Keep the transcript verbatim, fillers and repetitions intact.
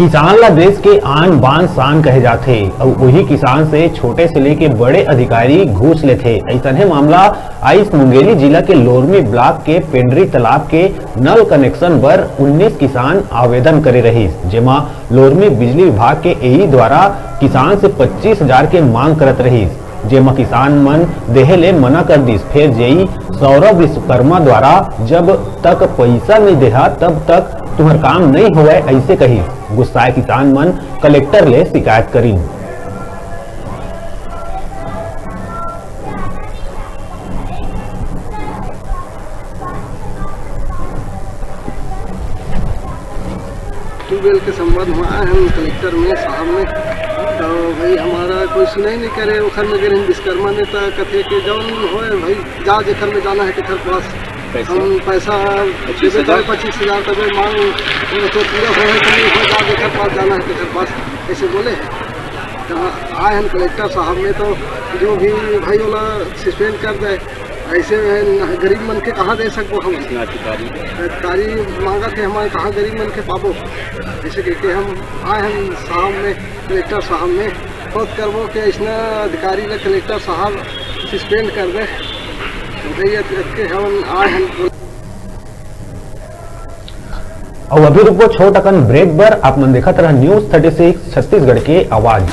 किसान ला देश के आन बान शान कहे जाथे, अउ उही किसान से छोटे से लेके बड़े अधिकारी घूस लेथे। अइसनहे मामला आइस मुंगेली जिला के लोरमी ब्लॉक के पेंडरी तालाब के नल कनेक्शन बर उन्नीस किसान आवेदन करे रहिस, जेमा लोरमी बिजली विभाग के एई द्वारा किसान से पच्चीस हजार के मांग करत रहिस, जेमा किसान मन देहे ले मना कर दिस। फेर जेई सौरभ विश्वकर्मा द्वारा जब तक पइसा नइ देहा, तब तक तुहर काम नइ होवय, अइसे कहिस। गुस्साए किसान मन कलेक्टर ले शिकायत करिन। ट्यूबवेल के संबंध में आए हैं कलेक्टर में, साहब में, तो भाई हमारा कोई सुनाई नहीं करे। ओखर में गए हैं विश्वकर्मा ने, तो कथे के जौन होए भाई, जा जेखर में जाना है तेखर पास। पैसा? हम पैसा पच्चीस हजार? देबे तो पच्चीस हजार तक मांग, वो तो पूरा होए कि नहीं हो, जा जेखर पास जाना है तेखर पास, ऐसे बोले हैं। तो आए हैं कलेक्टर साहब में, तो जो भी भाई वाला सस्पेंड कर दे, ऐसे में न-, गरीब मन के कहाँ दे सकबो हम? इतना अधिकारी। अधिकारी मांगत हे, हमारे कहाँ गरीब मन के पाबो? ऐसे करके हम आए हैं साहब में, कलेक्टर साहब में, बात करबो कि इसने अधिकारी ने कलेक्टर साहब सस्पेंड कर दे। तो भाई, ये, ये हम आए हैं। अउ अभी रुकबो छोट अकन ब्रेक बर। आप मन देखत रहा न्यूज़ थर्टी सिक्स छत्तीसगढ़ के आवाज।